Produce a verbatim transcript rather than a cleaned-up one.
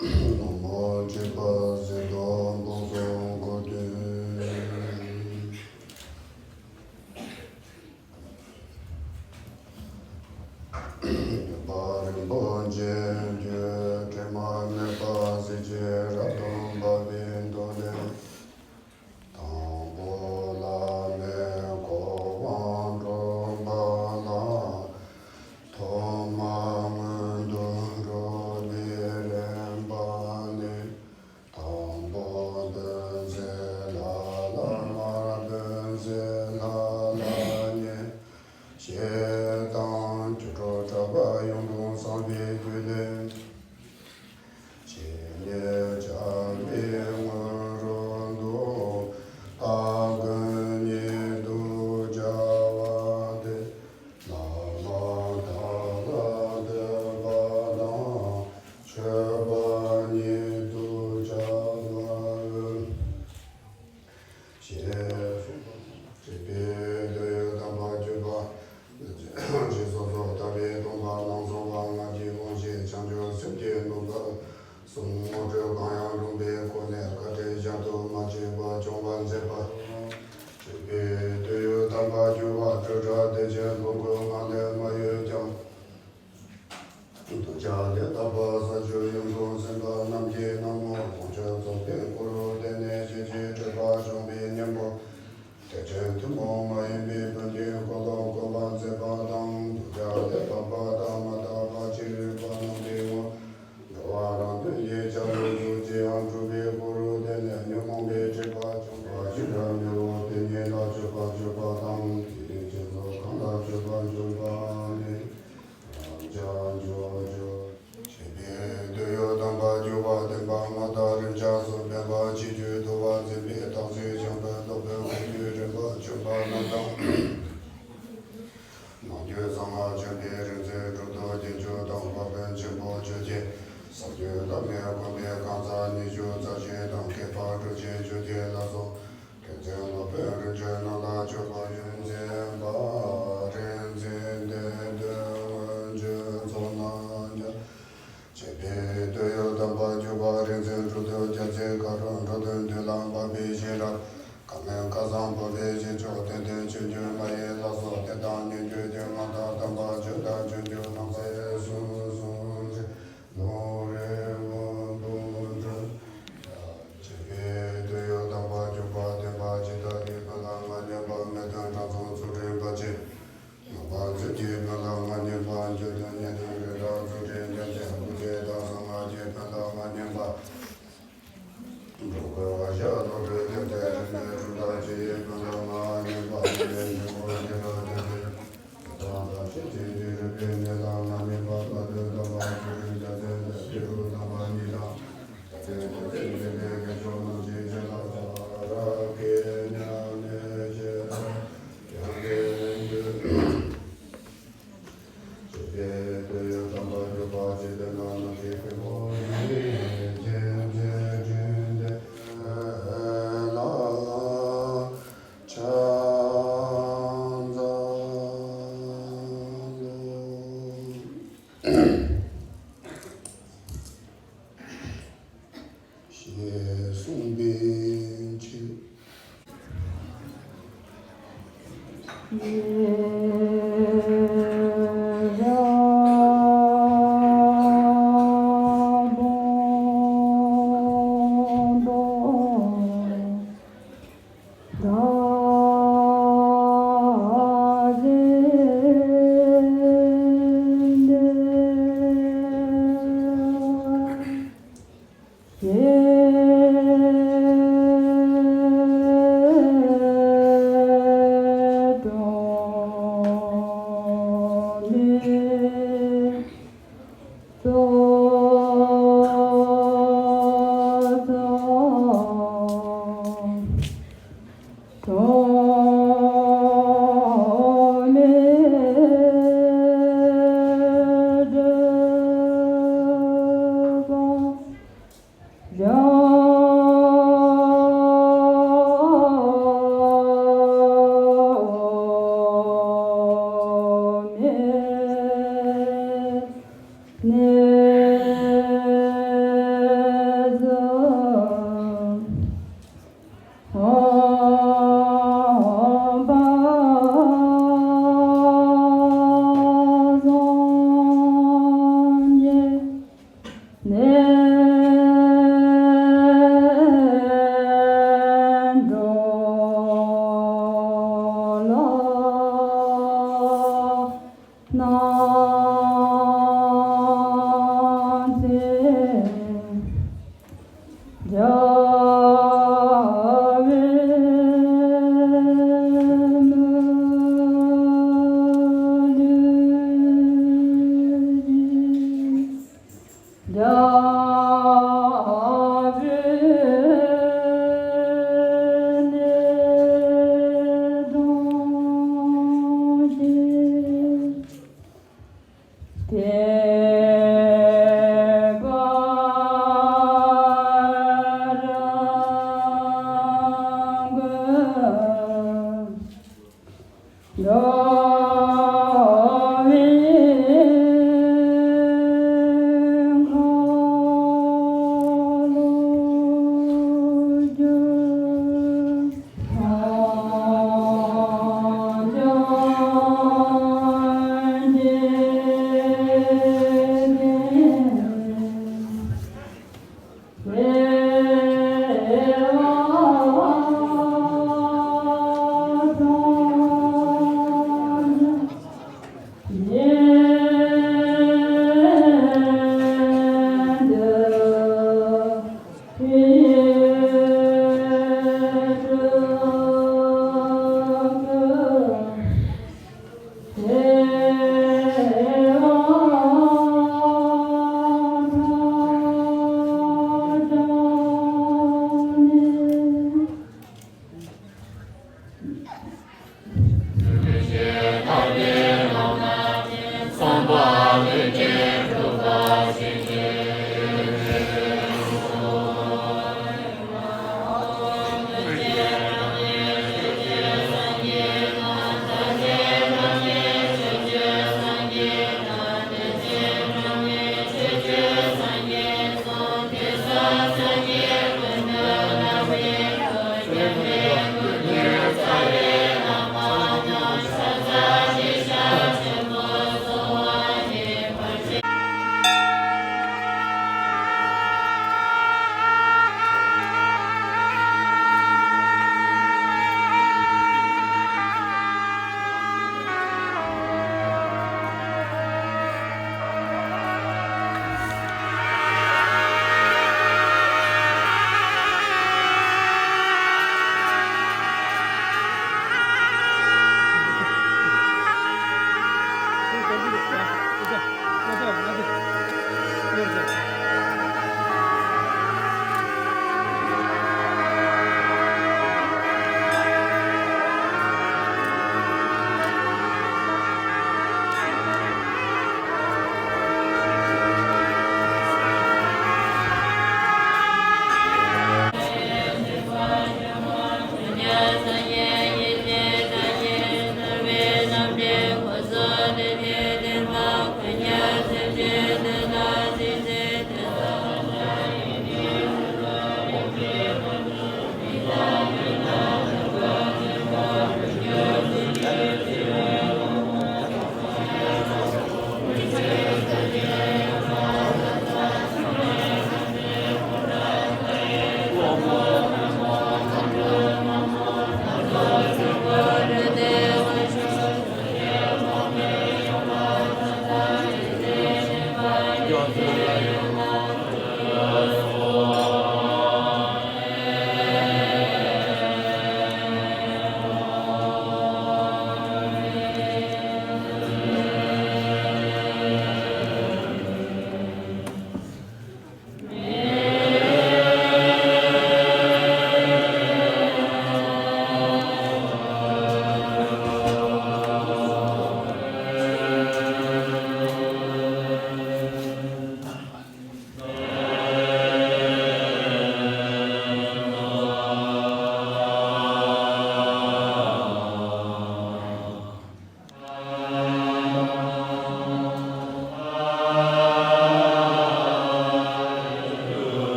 ནང་མ་བཅས་པ་གཟེར་དང་འབུ་སོགས་དགུ་བདུན། ཡོད་པ་རིན་པོ་ཆེ་རྒྱུ་དྲི་མ་མེད་པ་གཟི་བརྗིད་རབ་ཏུ་འབར་བའི་མདོ་ལས། དང་པོ་བླ་མའི་གོ་འཕང་སྒྲུབ་པ་ལ། ཐོག་མར་སྔོན་དུ་འགྲོ་བའི་རིམ་པ་ནི། དང་པོ་བདུན་ཚིགས་ལ་བླ་མར་བདུན་ཚིགས་ལ་བླ་ཉེ་ཞེས་དང་ བདེ་ཆེན་ཕུང་པོའི་ངང་ལས་མ་གཡོས་ཀྱང་། གདུལ་བྱ་ལས་དག་པ་ས་བཅུ་ཡོངས་སུ་ཟིན་པ་རྣམས་ཀྱིས་ན་མོ་དབང་ཕྱུག་ཚོགས་པའི་སྐུ་རུ་བརྟེན་ནས་ཤེས་བྱའི་སྤྲོས་པ་བྱུང་བའི་གཉེན་པོ། བདེ་ཆེན་ཐུན་མོང་མ་ཡིན་པའི་དོན་གྱི་འཁོར་ལོ་བསྐོར་བར་མཛད་པ་དང་། གདུལ་བྱ་ལས་དག་པ་དང་མ་དག་པ་ཅི་རིགས་པ་རྣམས་ཀྱི་ངོ་། འགྲོ་བ་རང་དོན་ཡིད་བྱ་བའི་གཟུགས་ཅི་ཡང་གྲུབ་པའི་སྐུ་རུ་བརྟེན་ནས་ཉོན་མོངས་པའི་སྒྲིབ་པ་བྱང་བ་ཅི་འདྲ་མི་འོང་དེ་ཉིད་ལ་མཆོད་པར་བརྗོད་པ་དང་། དེ་ཡི་རྗེས་སུ་གང་ལ་མཆོད་པར་འབྱུང་བ་ནི། རབ་འབྱམས་ཆོས་སྤྱོད། ཞེས་པས་དོན་ཡོད་དམ་པ་འཇུག་པ་བསྟན་པ་ལྔ་དང་རིམ་བྱས་སུ་སྤེལ་བ་ཕྱི་རྒྱུད་དུ་བ་འཛིན་པའི་རྟགས་ཚུལ་བྱང་བའི་སློབ་དཔོན་དབང་རྒྱུད་རིམ་པ་བྱོན་པ་རྣམས་དང་། ནང་རྒྱུད་གསང་སྔགས་ཆོས་འཕེལ་རིག་འཛིན་གྲུབ་ཐོབ་རྒྱན་གྱུར་དང་དཔལ་དཔོན་ཆེན་པོ་ཆོས་རྒྱལ། གསང་རྒྱུད་བླ་མའི་དགོན་པའི་གང་ཟག་ཉི་ཤུ་རྩ་བཞི་དང་མཁས་པ་གྲུབ་ཆེན་ཆོས་རྒྱལ་ལ་སོགས་རིག་འཛིན་སློབ་དཔོན་རིམ་བྱོན་རྣམས་ལ་མཆོད་པ་ཡོངས་འཛིན་པ། རིག་འཛིན་བསྟན་དོན་སྔོན་བྱོན་ཚོགས་རྣམས་ཀྱང་། ཞེས་པས་དོན་ཡོད་དམ་པ་འཇུག་པ་རིག་འཛིན་གྲུབ་ཐོབ་རྒྱལ་མཚན་མཁའ་འགྲོ་འགྲོ་དོན་མདུན་ལ་འབབ་པའི་བཞིན་རབ། ཁ་སྨོན་སྐལ་བཟང་འབུལ་བའི་བཞིན་ཆོག་དོན་ལྡན་ཆོས་འབྱུང་མ་ཡིན་ལ་སོགས་བསྟན་དང་སྙན་བརྒྱུད་ཀྱི་སྔགས་དང་གདམས་པ་བརྗོད་དང་སྤྱོད་འཇུག་རྣམ་གསལ་གསུམ་གསུམ་རེ་ལུང་རིང་མོ་འབུམ་འགྲོ། ཞེས་པས་དོན་ཡོད་དམ་པ་འཇུག་པ་བསྟན་པ་ཇི་ལྟ་བའི་དོན་ལ་མངའ་བརྙེས་པ་མི་མཐུན་གྲངས་ཚང་ཚུལ་ཁྲིམས་པ་ཆེ། ནང་པ་མཛོད་ཀྱི་དོན་ལ་མངའ་བརྙེས་པ་འཇུག་དོན་གཉིས་ལྡན་རི་རབ་རྫོགས་ཆེན་རྒྱལ་མཚན་སྐུ་ཚེ་དང་གསང་སྔགས་ཀྱི་དོན་ལ་མངའ་བརྙེས་པ། འགྲོ་ཀུན་དབང་ཞགས་སློབ་དཔོན་རྒྱལ་མཚན་རིག་གནས་གྲུབ་མཐའ་ཆེ་ཡི་དོན་ལ་མངའ་བརྙེས་པ། རིག་གནས་ཆེན་པོ་རྒྱལ་རབས་རྒྱལ་མཚན་དང་དང་ཤེས་བྱའི་རིག་པའི་གནས་ལ་མངའ་བརྙེས་པ། བཀའ་བློན་དམ་པ་ཆོས་དྲིན་རྒྱལ་མཚན་དང་ཐེག་དྲུག་དམ་པ་གཉིས་དང་། རྒྱལ་མཚན་རྒྱལ་མཚན་འཛིན་པའི་རྒྱལ་མཆོག་རྣམས་ཀྱི་རྗེས་ལ་ཕྱག་རབ་ཀྱི་མཉམ་གནས་ཞེས་ཡང་གསོལ་འདུད། ཞེས་པས་དོན་ཡོད་དམ་པ་འཇུག་པ་ཇི་ལྟར་ན་རྣམས་ཀྱི་མཁན་པོ་ཡིན། རྗེ་མཛད་འཕྲིན་ལས་ལ་ཕྱག་འཚལ་ལོ། ཞེས་གསུངས་པའི་ཕྱིར།